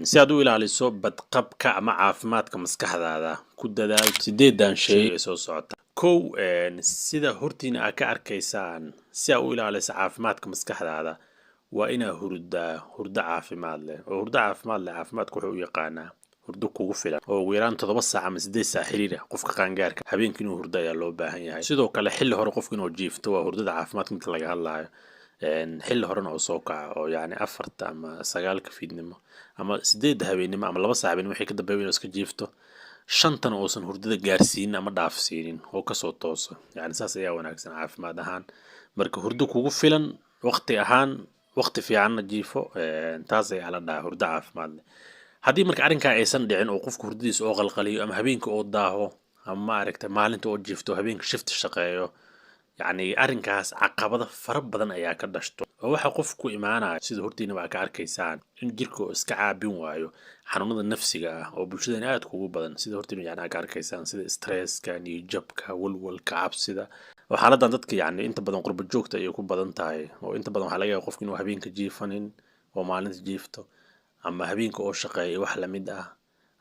Si aad u ilaaliso badqabka ama caafimaadka maskaxdaada, ku dadaal sideedan shay ee soo socota. Kow, sida hortiina aad ka arkaysaan, si aad u ilaaliso caafimaadka maskaxdaada waa inaa hurdaa hurdo caafimaad leh. Oo hurdo caafimaad leh, caafimaadka wuxuu u yaqaanaa hurdo kugu filan oo ugu yaraan 7 saac ama 8 saac xiriir ah. Qofka qaangaarka habeenkii inuu hurdo ayaa loo baahan yahay. Sidoo kale xilli hore qofka inuu jiifto waa hurdada caafimaadka inta laga hadlaayo, xilli horena oo soo kaco, oo yacni 4ta ama 9ka fiidnimo ama 8da habeennimo ama 2 saac habeenimo wixii ka dambeeya inuu iska jiifto, 5tana uusan hurdada gaarsiinin ama dhaafsiinin oo kasoo tooso. Yacni saas ayaa wanaagsan caafimaad ahaan. Marka hurdo kugu filan waqti ahaan, waqti fiicanna jiifo, taas ayaa la dhahaa hurdo caafimaad leh. Haddii marka arrinkaa aysan dhicin oo qofka hurdadiisa oo qalqaliyo ama habeenka oo daaho ama, maaragta, maalinta oo jiifto, habeenka shift-i shaqeeyo, yacni arrinkaas caqabado fara badan ayaa ka dhashto. Oo waxa qofku imaanaya, sida hortiina baa ka arkaysaan, in jirka oo iska caabin waayo xanuunada nafsiga ah oo bulshadana aad kugu badan, sida hortiina yani ka arkaysaan, sida stresska, niyadjabka, walwalka, cabsida. Oo xaaladan dadka yacni inta badan qurba joogta ayay ku badan tahay. Oo inta badan waxaa laga yaaba qofka inuu habeenka jiifanin oo maalinta jiifto, ama habeenka oo shaqeeya, wax lamid ah,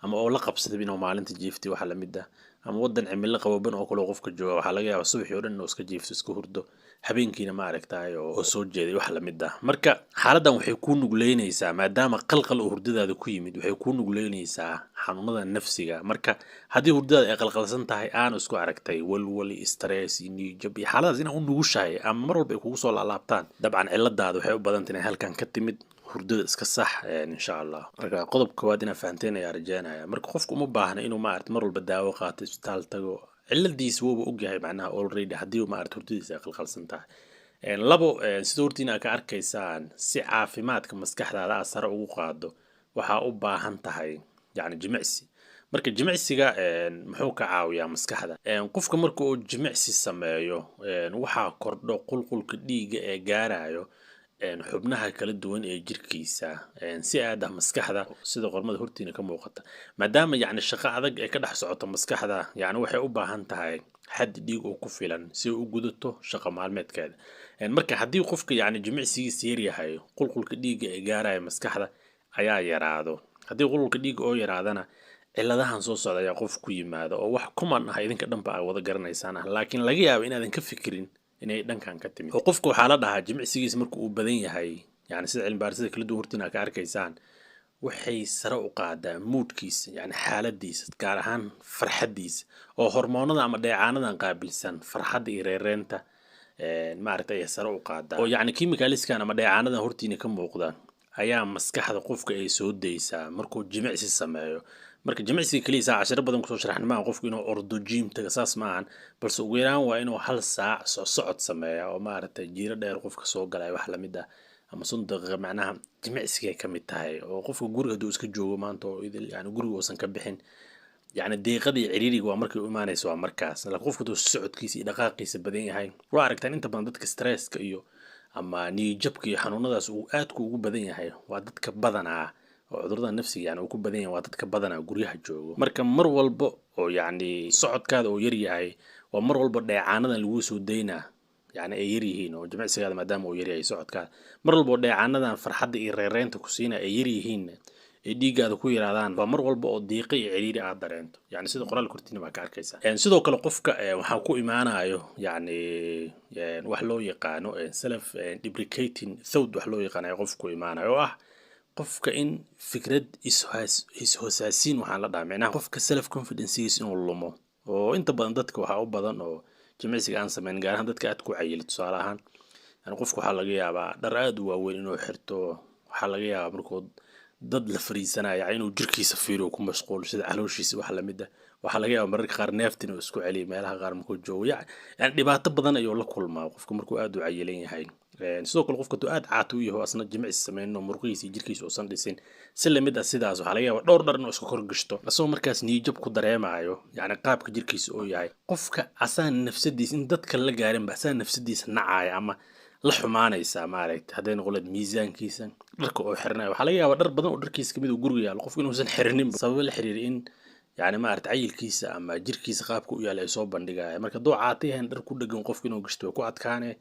ama oo la qabsaday inuu maalinta jiiftay, wax lamid ah, ama wadan cimilo qaboban oo kale qofka jooga, waxaa laga yaabaa subaxii oo dhan inuu iska jiifto, iska hurdo, habeenkiina, maaragtay, oo soo jeeday, wax lamid ah. Marka xaaladdan waxay kuu nugleynaysaa, maadaama qalqal oo hurdadaada ku yimid, waxay kuu nugleynaysaa xanuunada nafsiga. Marka haddii hurdadaada ay qalqalsan tahay, aanu isku aragtay walwal, stress iyo niyadjab iyo xaaladaas inaa u nugushahay ama mar walba ay kugu soo laalaabtaan, dabcan ciladaada waxay u badantay inay halkan ka timid. Hurdada iska sax, insha Allah. Marka qodob koowaad inaa fahanteen ayaa rajeynaya. Marka qofku uma baahna inuu, maarata, mar walba daawo qaato, isbitaal tago. Ciladiisa wuuba ogyahay macnaha already haddii, maarata, hurdadiisa ay qalqalsan tahay. Labo, sida hortiina aad ka arkaysaan, si caafimaadka maskaxdaada aad sare ugu qaado, waxaa u baahan tahay yacni jimicsi. Marka jimicsiga muxuu ka caawiyaa maskaxda? Qofka marka uu jimicsi sameeyo, waxaa kordho qulqulka dhiigga ee gaarayo xubnaha kala duwan ee jirkiisa, si aad ah maskaxda, sida qormada hortiina ka muuqata. Maadaama yacni shaqo adag ee ka dhex socoto maskaxda, yacni waxay u baahan tahay xaddi dhiig oo ku filan si ay u gudato shaqo maalmeedkeeda. Marka haddii qofka yacni jimicsigiisa yaryahay, qulqulka dhiigga ee gaaraya maskaxda ayaa yaraado. Haddii qulqulka dhiigga oo yaraadana, ciladahan soo socda ayaa qof ku yimaada, oo wax kuman ah idinka dhanba aa wada garanaysaan ah, laakiin laga yaabo inaadan ka fikirin inay dhankan ka timid. Oo qofka waxaa la dhahaa jimicsigiisa marka uu badan yahay, yani sida cilmibaarisada kala duwan hortiina ka arkaysaan, waxay sare u qaadaa moodkiisa, yani xaaladiisa, gaar ahaan farxaddiisa, oo hormoonada ama dheecaanadan qaabilsan farxadda iyo reereenta, maaragtay, ayay sare u qaadaa. Oo yacni chemicalskan ama dheecaanadan hortiina ka muuqda ayaa maskaxda qofka ay soo daysaa markuu jimicsi sameeyo. Marka jimicsiga keliya saa cashiro badan kusoo sharaxna maaha qofku inuu ordo, gym taga, saas maahan, balse ugu yaraan waa inuu hal saac socod sameeya oo, maaragtay, jiiro dheer qofka soo galaya, wax lamid ah, ama 30 daqiiqa. Macnaha jimicsigay ka mid tahay. Oo qofka guriga hadduu iska joogo maanta oo idil, yani guriga uusan ka bixin, yacni deeqada iyo ciriiriga waa markay u imaanayso waa markaas. Laakiin qofku hadduu socodkiisa iyo dhaqaaqiisa badan yahay, waa aragtaan inta badan dadka stresska iyo ama niyadjabka iyo xanuunadaas uu aadku ugu badan yahay waa dadka badanaa oo cudurrada nafsiga yani uu ku badan yahay, waa dadka badanaa guryaha joogo. Marka mar walba oo yacni socodkaada uu yar yahay, waa mar walba dheecaanadan laguu soo daynaa yani ay yar yihiin, oo jimicsigaada maadaama uu yaryahay, socodkaada mar walba oo dheecaanadan farxadda iyo reereynta ku siina ay yar yihiin, ay dhiiggaada ku yaraadaan, waa mar walba oo diiqa iyo ciriiri aad dareento, yani sida qoraal kortiina baa ka arkaysa. Sidoo kale qofka waxaa ku imaanayo yacni wax loo yaqaano self deprecating thought, wax loo yaqaanayo qofka ku imaanayo, oo ah qofka in fikrad is-hosaasiin waxaan la dhahaa, micnaha qofka self confidencegiisa inuu lumo. Oo inta badan dadka waxaa u badan oo jimicsiga aan samayn, gaar ahaan dadka aad ku cayila. Tusaale ahaan, yani qofka waxaa laga yaabaa dhar aad u waaweyn inuu xirto. Waxaa laga yaabaa markuu dad la fariisanaya yani inuu jirkiisa fiiriyo, ku mashquulo, sida calooshiisa, wax lamid ah. Waxaa laga yaabaa mararka qaar neefta inuu isku celiyo meelaha qaar markuu joogo. Yani dhibaato badan ayuu la kulmaa qofka markuu aad u cayilan yahay. Sidoo kale qofka hadduu aad caato u yaho, asna jimicsi sameynin oo muruqihiisa iyo jirkiisa uusan dhisin, si lamid ah sidaas waxaa laga yaabaa dhowr dhar inuu iska kor gashto, asagoo markaas niyadjab ku dareemayo yani qaabka jirkiisa oo yahay. Qofka asaa nafsadiisa in dadka la gaarinba asaa nafsadiisa nacaaya ama la xumaanaysa, maaragtay, hadday noqoleed miisaankiisa, dharka oo xiranayo. Waxaa laga yaabaa dhar badan oo dharkiisa kamid uu guriga yaalo qofku inuusan xirinin, sababo la xiriira in yani, maaragtay, cayilkiisa ama jirkiisa qaabka u yaala ay soo bandhigaya. Marka hadduu caata yahay, dhar ku dhegan qofku inuu gashto way ku adkaane.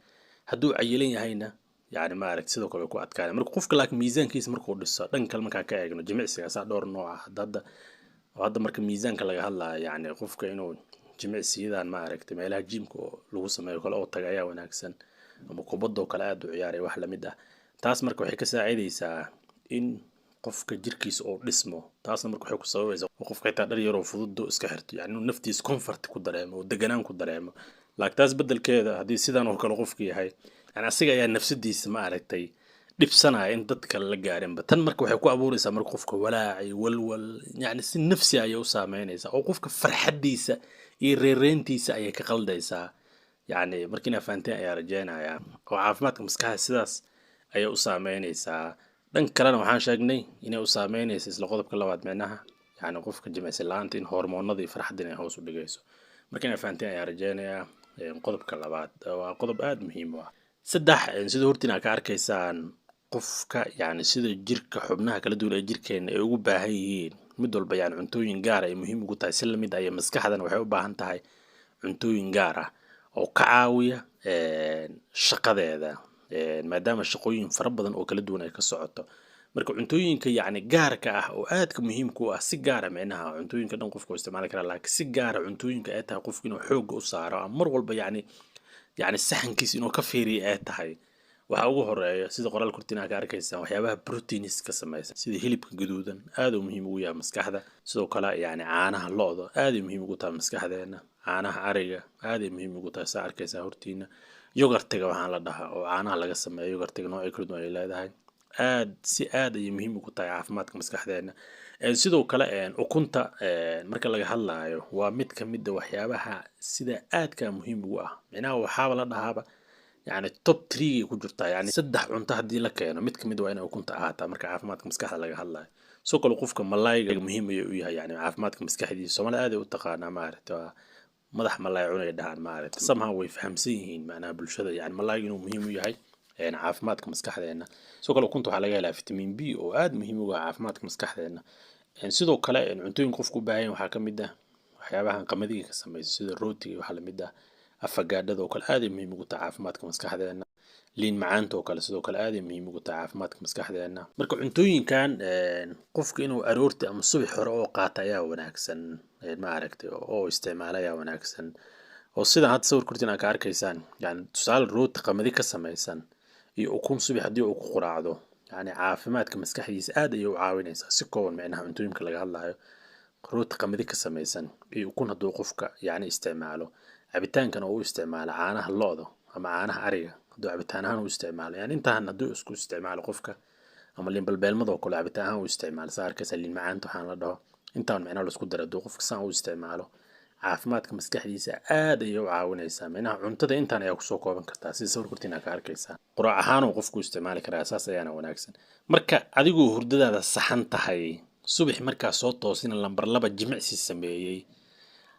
Hadduu cayilan yahayna, Yani maaragta, sidoo kale way ku adkaanaya marka qofka. Laakiin miisaankiisa markuu dhiso, dhan kale markaan ka eegno, jimicsiga saa dhowr nooc ah. Hadda marka miisaanka laga hadlayo, yani qofka inuu jimicsiyadan, maaragtay, meelaha gymka oo lagu sameeyo kale oo taga ayaa wanaagsan, ama kubadoo kale aad u ciyaaray, wax lamid ah. Taas marka waxay ka saacidaysaa in qofka jirkiisa oo dhismo. Taasna marka waxay ku sababaysaa qofka xitaa dhar yaroo fudud iska xirto, yani inuu naftiisa comfort ku dareemo oo deganaan ku dareemo. Laakiin taas beddelkeeda, haddii sidan oo kale qofka yahay, yani asiga ayaa nafsadiisa, maaragtay, dhibsanaya in dad kale la gaarinba. Tan marka waxay ku abuureysaa marka qofka walaac iyo walwal, yani si nafsi ayay u saameynaysaa oo qofka farxaddiisa iyo reereyntiisa ayay ka qaldaysaa. Yani marka inaa fahanteen ayaa rajeynayaa oo caafimaadka maskaxda sidaas ayay u saameynaysaa. Dhan kalena waxaan sheegnay inay u saameynaysa isla qodobka labaad, micnaha yani qofka jimicsi la'aanta in hormoonada iyo farxadda inay hoos u dhigayso. Marka inaa fahanteen ayaa rajeynayaa. Qodobka labaad waa qodob aada muhiim u ah. Saddex, sida hortiin aad ka arkaysaan, qofka yani sida jirka, xubnaha kala duwan ee jirkeena ay ugu baahan yihiin mid walba, yani cuntooyin gaar ay muhiim ugu tahay, si lamid ah maskaxdana waxay u baahan tahay cuntooyin gaar ah oo ka caawiya shaqadeeda, maadaama shaqooyin fara badan oo kala duwan ay ka socoto. Marka cuntooyinka yacni gaarka ah oo aadka muhiimka u ah si gaara, micnaha cuntooyinka dhan qofka uu isticmaali karaa, laakiin si gaara cuntooyinka ay tahay qofka inuu xoogga u saaro ama mar walba yani saxankiisa inuu ka fiiriyo ay tahay, waxaa ugu horeeya, sida qoraal kurtina ka arkaysaan, waxyaabaha proteins ka samaysan, sida hilibka gaduudan, aad uu muhiim ugu yahay maskaxda. Sidoo kale yani caanaha lo'da aad ay muhiim ugu tahay maskaxdeena. Caanaha ariga aad ay muhiim ugu tahay, saa arkaysaa hortiina. Yogurtiga waxaan la dhahaa oo caanaha laga sameeyo, yogurtiga noocyo kala duwan ay leedahay, aad si aad ayay muhiim ugu tahay caafimaadka maskaxdeena. Sidoo kale ukunta marka laga hadlaayo, waa mid ka mid a waxyaabaha sida aadka muhiim ugu ah. Micnaha waxaaba la dhahaaba yani top three ku jirtaa, yani saddex cunto haddii la keeno, mid kamid waa inay ukunta ahaataa marka caafimaadka maskaxda laga hadlayo. Sidoo kale qofka malayga muhiim ayuu u yahay yani caafimaadka maskaxdiisa. Soomaalida aad ay u taqaanaa, maaragta, waa madax malay cunay dhahaan, maaragta, somehow way fahamsan yihiin macnaha bulshada, yani malayga inuu muhiim u yahay caafimaadka maskaxdeena. Sidoo kale ukunta waxaa laga helaa vitamin B oo aad muhiim ugu ah caafimaadka maskaxdeena. Sidoo kale cuntooyinka qofku u baahan yahay waxaa ka mid ah waxyaabahan qamadiga ka samaysan, sida rootiga iyo waxa lamid ah. Afagaadhada oo kale aad ay muhiim ugu tahay caafimaadka maskaxdeena. Liin macaanta oo kale sidoo kale aad ay muhiim ugu tahay caafimaadka maskaxdeena. Marka cuntooyinkan qofka inuu aroorti ama subax hore oo qaata ayaa wanaagsan, maaragtay, oo isticmaala ayaa wanaagsan. Oo sidan hadda sawir kurtin aad ka arkaysaan, yani tusaale rooti qamadi ka samaysan iyo ukun subax haddii uu ku quraacdo, yani caafimaadka maskaxdiisa aad ayay u caawinaysaa. Si kooban, micnaha cuntooyinka laga hadlayo, rooti qamadi ka samaysan iyo ukun hadduu qofka yani isticmaalo, cabitaankana uu isticmaalo caanaha lo'da ama caanaha ariga, hadduu cabitaan ahaan u isticmaalo, yani intaan hadduu isku isticmaalo qofka, ama liin balbeelmada oo kale cabitaan ahaan u isticmaalo, saa arkaysa, liin macaanta waxaan la dhaho, intaan micnaha la isku daro hadduu qofka saan u isticmaalo, caafimaadka maskaxdiisa aad ayay u caawinaysaa. Micnaha cuntada intaan ayaa kusoo kooban kartaa, sida sawir kortiin ka arkaysaa. Quraac ahaan uu qofku isticmaali karaa, saas ayaana wanaagsan. Marka adigoo hurdadaada saxan tahay, subax markaa soo toosina, lambar 2 jimicsi sameeyey,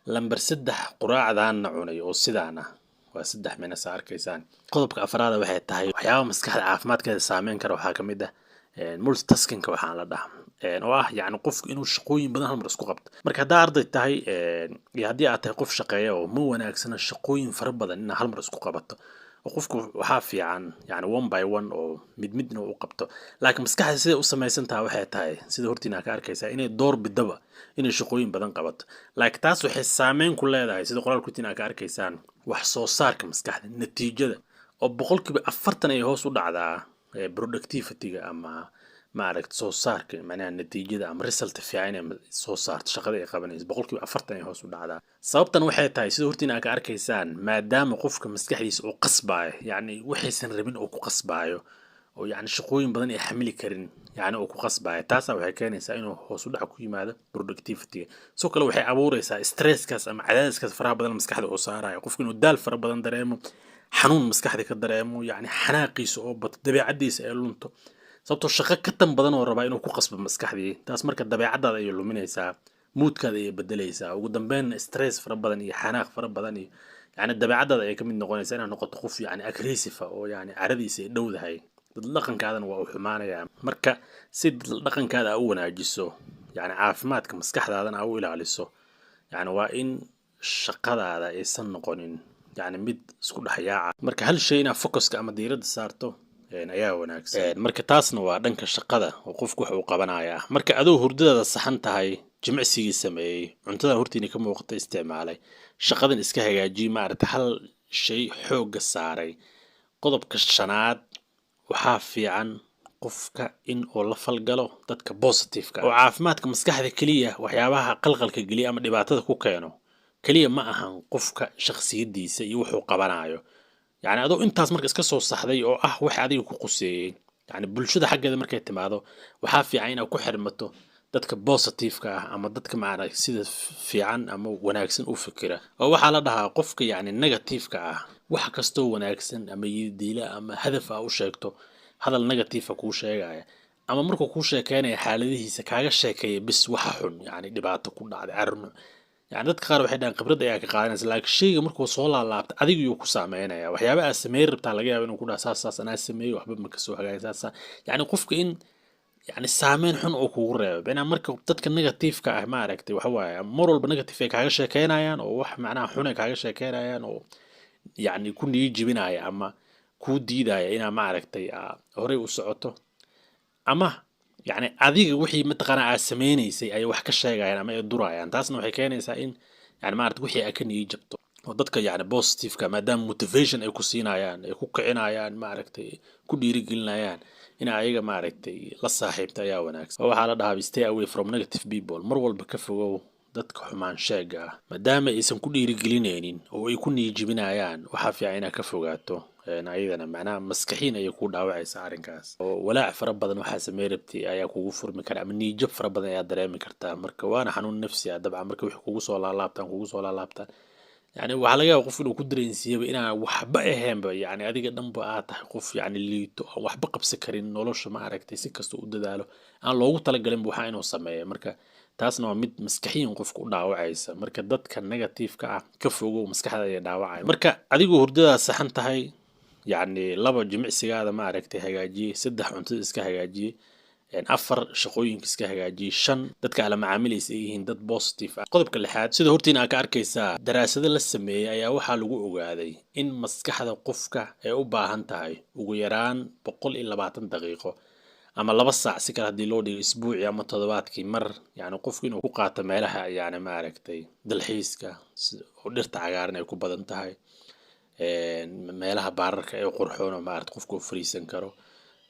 lambar 3 quraacdaanna cunay, oo sidaan ah, waa saddex mina, saa arkaysaan. Qodobka afraada waxay tahay waxyaaba maskaxda caafimaadkeeda saameyn kara. Waxaa ka mid ah multitaskinka waxaan la dhahaa, oo ah yacni qofku inuu shaqooyin badan hal mar isku qabto. Marka haddaa arday tahay iyo haddii aad tahay qof shaqeeya, oo ma wanaagsana shaqooyin fara badan inaad hal mar isku qabato. Oo qofku waxaa fiican yani one by one oo mid midna u qabto. Laakiin maskaxda siday u samaysan tahay waxay tahay, sida hortiina ka arkaysaa, inay door bidaba inay shaqooyin badan qabato. Laakiin taas waxay saameyn ku leedahay, sida qoraal kurtiin ka arkaysaan, wax soo saarka maskaxda, natiijada, oo 40% ay hoos u dhacdaa productivity-ga ama, maaragta, soo saarka, macnaha natiijada ama result fiican inay soo saarto shaqada ay qabanayso, 40% ay hoos u dhacdaa. Sababtan waxay tahay, sida hortiin aad ka arkaysaan, maadaama qofka maskaxdiisa uu qasbaayo, yacni waxaysan rabin uu ku qasbaayo, oo yacni shaqooyin badan ay xamili karin yacni uu ku qasbaayo, taasaa waxay keenaysaa inuu hoos u dhac ku yimaado productivity. Sidoo kale waxay abuureysaa stresskaas ama cadaadiskaas faraha badan maskaxda uu saarayo qofku, inuu daal fara badan dareemo, xanuun maskaxda ka dareemo, yacni xanaaqiisa oo bato, dabeecadiisa ay lunto, sababtoo shaqo ka tan badan oo rabaa inuu ku qasbo maskaxdii. Taas marka dabeecadaada ayay luminaysaa, moodkaada ayay bedelaysaa, ugu dambeyn stress fara badan iyo xanaaq fara badan iyo yani dabeecadaada ayay ka mid noqonaysaa inaad noqoto qof yani aggressive ah oo yani caradiisa ay dhowdahay. Dad dhaqankaadana waa uu xumaanayaa. Marka si dad dhaqankaada aa u wanaajiso, yani caafimaadka maskaxdaadana aa u ilaaliso, yani waa in shaqadaada aysan noqonin yani mid isku dhex yaaca. Marka hal shay inaad focuska ama diiradda saarto. ayaa wanaagsan. Marka taasna waa dhanka shaqada oo qofku wax uu qabanaya ah. Marka adoo hurdadaada saxan tahay, jimicsigii sameeyey, cuntadan hortiina ka muuqata isticmaalay, shaqadan iska hagaajiyey, maaragtay, hal shay xoogga saaray. Qodobka shanaad, waxaa fiican qofka in uu la falgalo dadka positive-ka oo caafimaadka maskaxda. Keliya waxyaabaha qalqalka geliya ama dhibaatada ku keeno keliya ma ahan qofka shakhsiyadiisa iyo wuxuu qabanayo. Yacni adoo intaas marka iska soo saxday oo ah wax adiga ku quseeyey, yacni bulshada xaggeeda markay timaado, waxaa fiican inaad ku xirmato dadka positive-ka ah ama dadka maarag sida fiican ama wanaagsan u fikira. Oo waxaa la dhahaa qofka yacni negative-ka ah, wax kastoo wanaagsan ama yidiila ama hadaf ah u sheegto, hadal negative ah kuu sheegaya, ama markuu kuu sheekeynaya xaaladihiisa kaaga sheekeeya bis waxa xun, yacni dhibaato ku dhacday arrin. Yani dadka qaar waxay dhahaan khibrad ayaa ka qaadanaysa, laakiin shayga markuu soo laalaabta adiga yuu ku saameynaya. Waxyaaba aad sameyn rabtaa laga yaaba inuu ku dhaha saas saas anaa sameeyey, waxba ma kasoo hagaagay, saas saas. Yacni qofka in yani saameyn xun oo kugu reebo bicnaa. Marka dadka negative-ka ah, maaragtay, waxa waaye mar walba negative ay kaaga sheekeynayaan oo wax macnaha xun ay kaaga sheekeynayaan oo yacni ku niyi jibinaya ama kuu diidaya inaa, maaragtay, horey u socoto, ama yacni adiga wixii mataqaanaa aad sameynaysay ay wax ka sheegayaan ama ay durayaan. Taasna waxay keenaysaa in yani maarata wixii aad ka niyi jabto. Oo dadka yani positive-ka, maadaama motivation ay ku siinayaan, ay ku kicinayaan, maaragtay, ku dhiirigelinayaan, in ayaga, maaragtay, la saaxiibta ayaa wanaagsan. Oo waxaa la dhahaa "Stay away from negative people", mar walba ka fogow dadka xumaan sheega ah, maadaama aysan ku dhiirigelinaynin oo ay ku niyijibinayaan. Waxaa fiican inaad ka fogaato ayadana, macnaha maskaxiin ayay ku dhaawacaysa arrinkaas, oo walaac fara badan waxaa samey rabtay ayaa kugu furmi kara ama niyijab fara badan ayaa dareemi kartaa. Marka waana xanuun nafsi ah dabcan. Marka wixii kugu soo laalaabtaan, kugu soo laalaabtaan, yani waxaa laga yaaba qof inuu ku dareensiiyaba inaan waxba ahaynba, yani adiga dhanba aad tahay qof yani liito, aan waxba qabsan karin nolosha, ma aragtay, si kasta u dadaalo aan loogu talagalinba waxaa inuu sameeyo. Marka taasna waa mid maskaxiyan qofka u dhaawacaysa. Marka dadka negative-ka ah ka fogow, maskaxda ayay dhaawacaya. Marka adigoo hurdadaa saxan tahay, yacni laba, jimicsigaada, maaragtay, hagaajiyey; saddex, cuntada iska hagaajiyey; afar, shaqooyinka iska hagaajiyey; shan, dadka ala macaamilaysa ay yihiin dad positive ah. Qodobka lixaad, sida hortiina aad ka arkaysaa, daraasado la sameeyey ayaa waxaa lagu ogaaday in maskaxda qofka ay u baahan tahay ugu yaraan 120 daqiiqo ama 2 saac, si kale haddii loo dhigo, isbuucii ama toddobaadkii mar, yacni qofku inuu ku qaato meelaha yacni, maaragtay, dalxiiska oo dhirta cagaaran ay ku badan tahay, meelaha baararka ee qurxoon oo, maaragtay, qofku uu fariisan karo,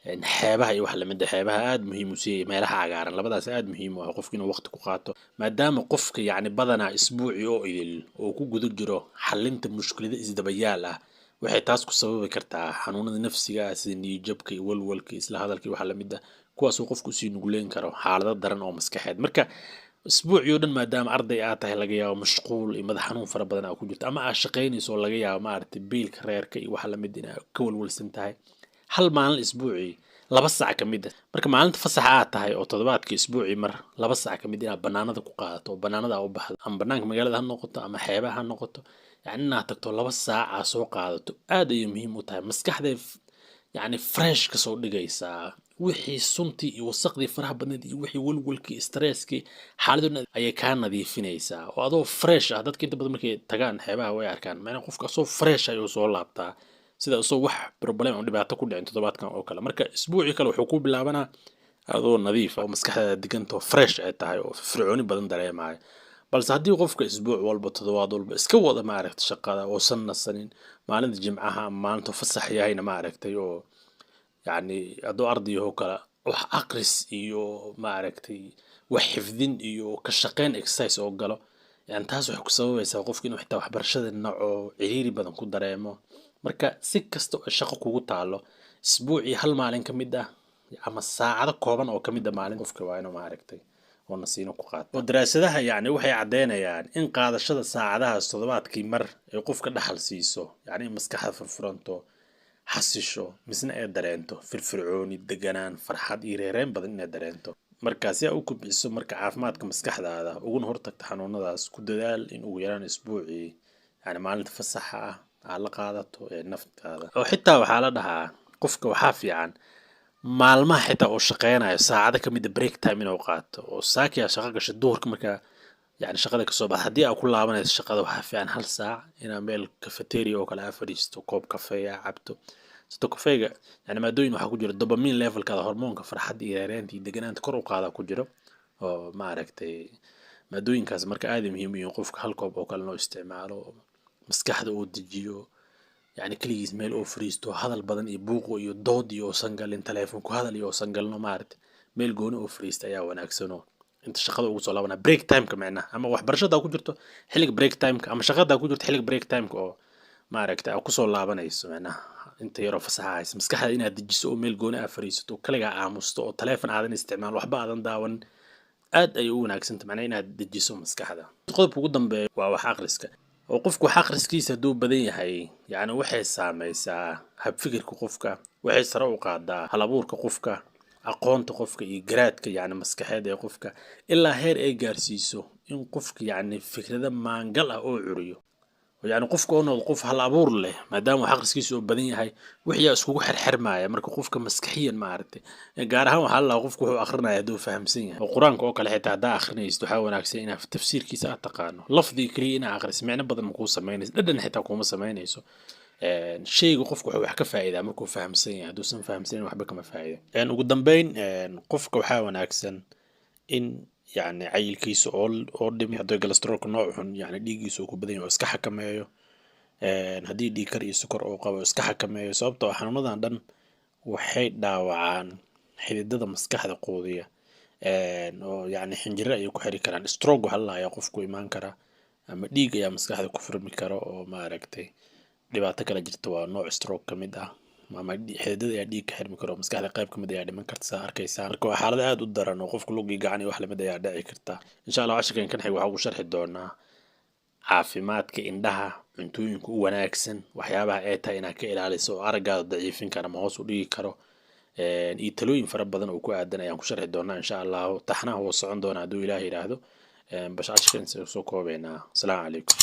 xeebaha iyo wax lamid ah. Xeebaha aad muhiim u siiyay, meelaha cagaaran, labadaas aad muhiim u ah qofku inuu waqti ku qaato, maadaama qofka yacni badanaa isbuucii oo idil oo ku guda jiro xalinta mushkilada isdabayaal ah. Waxay taas ku sababi kartaa xanuunada nafsiga ah sida niyadjabka iyo walwalka, isla hadalka iyo waxa lamid ah, kuwaasoo qofku usii nugleyn karo xaalado daran oo maskaxeed. Marka isbuucii oo dhan, maadaama arday aad tahay, laga yaabo mashquul iyo madax xanuun fara badan aa ku jirto, ama aad shaqaynayso oo laga yaabo, maaragtay, biilka reerka iyo waxa lamid inaad ka walwalsan tahay, hal maalin isbuucii 2 saac ka mid ah, marka maalinta fasaxa aad tahay oo toddobaadka isbuucii mar 2 saac ka mid inaad banaanada ku qaadato oo banaanada aa u baxdo, ama banaanka magaalada ha noqoto ama xeebaha ha noqoto, yacni inaad tagto 2 saac aa soo qaadato, aad ayay muhiim u tahay. Maskaxday yacni fresh kasoo dhigaysaa, wixii suntii iyo wasaqdii faraha badneed iyo wixii walwalkii, stresskii, xaaladoo ayay kaa nadiifinaysaa oo adoo fresh ah. Dadka inta badan markay tagaan xeebaha way arkaan, macnaa qofka asoo fresh ayuu soo laabtaa, sida isagoo wax problem ama dhibaato ku dhicin toddobaadkan oo kale. Marka isbuucii kale wuxuu ku bilaabanaa adoo nadiif ah oo maskaxdaada degantao fresh ay tahay oo firfircooni badan dareemayo. Balse haddii qofka isbuuc walba, toddobaad walba iska wada, maaragtay, shaqada oosan nasanin, maalinta jimcaha ama maalinta fasax yahayna, maaragtay, oo yacni hadduu ardayaho kale wax aqris iyo, maaragtay, wax xifdin iyo ka shaqeyn exercise oo galo, yani taas waxay ku sababaysaa qofka inuu xitaa waxbarashada naco, ciriiri badan ku dareemo. Marka si kasta oo shaqo kugu taalo, isbuucii hal maalin ka mid ah ama saacado kooban oo ka mid ah maalin, qofka waa inuu, maaragtay, oo nasiino ku qaato. Oo daraasadaha yacni waxay caddeynayaan in qaadashada saacadahaas toddobaadkii mar ay qofka dhaxal siiso, yacni in maskaxda furfuranto, xasisho, misna ay dareento firfircooni, deganaan, farxad iyo reereen badan inay dareento. Marka si aa u kobciso marka caafimaadka maskaxdaada uguna hortagto xanuunadaas, ku dadaal in ugu yaraan isbuucii, yani maalinta fasaxa ah, aad la qaadato ee naftaada. Oo xitaa waxaa la dhahaa qofka waxaa fiican maalmaha xitaa oo shaqeynayo saacado kamid a break time inuu qaato, oo saaki aa shaqo gasho, duhurka markaa yani shaqada kasoo baxa, haddii aa ku laabanayso shaqada, waxaa fiican hal saac inaa meel cafeteria oo kale aa fadhiisto, koob kafee aa cabto. Sito kafeega yani maadooyin waxaa ku jira dopamine levelkaada, hormoonka farxadda iyo yareynta iyo deganaanta kor u qaada ku jiro oo maaragtay maadooyinkaas. Marka aad ay muhiim u yihiin qofka hal koob oo kale loo isticmaalo, maskaxda uu dejiyo, yani keligiis meel oo fariisto, hadal badan iyo buuqo iyo dood iyo uusan galin, telefoon ku hadal iyo uusan galino, maaragtay meel gooni oo fariista ayaa wanaagsanoo inta shaqada ugu soo laabanaa break timeka micnaha, ama waxbarashada ku jirto xilliga break timeka, ama shaqada ku jirto xilliga break timeka oo maaragtay aad kusoo laabanayso, micnaha inta yaroo fasaxa haysa, maskaxda inaad dejiso oo meel gooni aad fariisato oo kaligaa aamusto oo telefoon aadan isticmaal, waxba aadan daawan, aad ayay u wanaagsanta macnaha inaad dejiso maskaxda. Qodobka ugu dambeeya waa wax akhriska, oo qofku wax akhriskiisa hadduu badan yahay, yacni waxay saameysaa habfikirka qofka, waxay sare u qaadaa hal abuurka qofka, aqoonta qofka iyo garaadka yacni maskaxeed ee qofka, ilaa heer ay gaarsiiso in qofka yacni fikrado maangal ah oo curiyo, yacni qofka oo noqdo qof hal abuur leh, maadaama wax akhriskiisa oo badan yahay, wixii iskugu xirxirmaya. Marka qofka maskaxiyan maaragtay, gaar ahaan waxaa la lahaa qofku wuxuu akhrinaya hadduu fahamsan yahay, oo Qur-aanka oo kale xitaa haddaa akhrinaysid, waxaa wanaagsan inaad tafsiirkiisa aad taqaano. Lafdiga keliya inaad akhriso micno badan ma kuu samaynayso, dhadhan xitaa kuuma samaynayso. Shayga qofku wuxuu wax ka faa'iidaa markuu fahamsan yahay. Hadduusan fahamsanin, waxba kama faa'iido. Ugu dambeyn, qofka waxaa wanaagsan in yacni cayilkiisa oo dhimi, hadduu cholesterolka nooc xun yacni dhiiggiisa uu ku badan yahay oo iska xakameeyo, haddii dhiig kar iyo sokor uu qabo iska xakameeyo, sababtoo ah xanuunadan dhan waxay dhaawacaan xididada maskaxda quudiya oo yacni xinjiro ayay ku xiri karaan. Stroke waxaa la lahayaa qofku imaan kara, ama dhiig ayaa maskaxda ku furmi kara oo maaragtay dhibaato kala jirta, waa nooc stroke ka mid ah, ama xididada ayaa dhiig ka xirmi karo, maskaxda qayb ka mid ayaa dhiman karta, saa arkaysaa. Marka waa xaalad aad u daran oo qofka lugii gacan iyo wax lamid ayaa dhici karta. Insha Allah casharkan kan xig waxaa ugu sharxi doonaa caafimaadka indhaha, cuntooyinka u wanaagsan, waxyaabaha ay tahay inaad ka ilaaliso oo araggaada daciifin kara ama hoos u dhigi karo, iyo talooyin fara badan oo ku aadan ayaan ku sharxi doonaa insha Allahu. Taxnaha wuu socon doonaa hadduu Ilaah yidhaahdo. Bas casharkan soo koobeynaa. Asalaamu calaykum.